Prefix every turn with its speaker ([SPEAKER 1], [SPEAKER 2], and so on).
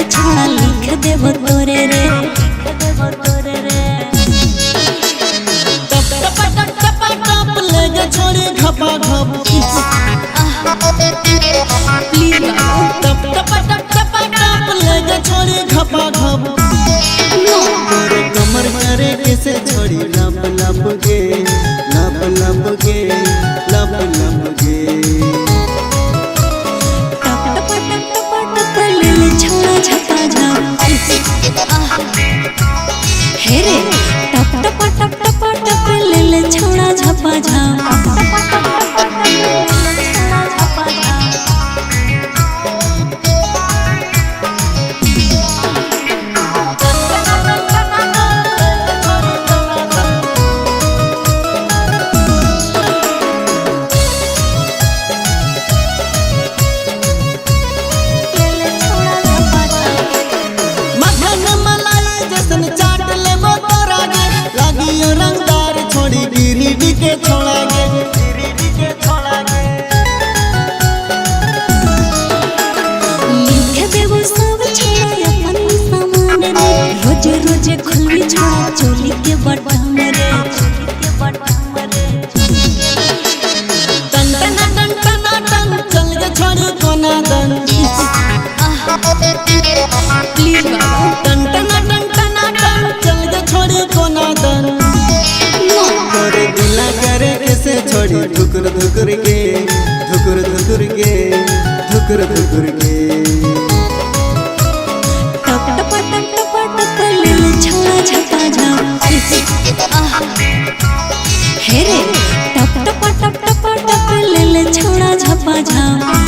[SPEAKER 1] छोड़ा लिख देबो तोरे रे, लिख देबो तोरे रे।
[SPEAKER 2] टप टप टप टप टप लेगे छोड़ी घपा घप।
[SPEAKER 1] प्लीज बाबू।
[SPEAKER 2] टप टप टप टप टप लेगे छोड़ी घपा घप। तोरे कमर करे कैसे छोड़ी लप लप गे, लप लप गे, लप लप गे।
[SPEAKER 1] टप टप टप टप टप ले ले छोड़ा झपा झप। हे रे टप टप टप टप टप ले ले छोड़ा झपा झप।
[SPEAKER 2] मखन मलाई जैसन चाट लेबो तोरा गे, लागियो रंगदार छोड़ी गिरी के छोड़ा गे, गिरी के छोड़ा गे।
[SPEAKER 1] लिख देबो सब छोड़ा अपन सामान रे, रोज रोज खुलवी छोड़ा चोली के बटन रे, चोली के बटन रे।
[SPEAKER 2] टन टन टन टन टन चल गे छोड़ी कोना दन।
[SPEAKER 1] प्लीज बाबू।
[SPEAKER 2] टन टन टन टन टन चल गे छोड़ी कोना दन। तोरे दिला करे कैसे छोड़ी धुकुर धुकुर के, धुकुर धुकुर के, धुकुर धुकुर के।
[SPEAKER 1] टप टप टप टप टप ले ले छोड़ा झपा झप। हे रे टप टप टप टप टप ले ले छोड़ा झपा झप।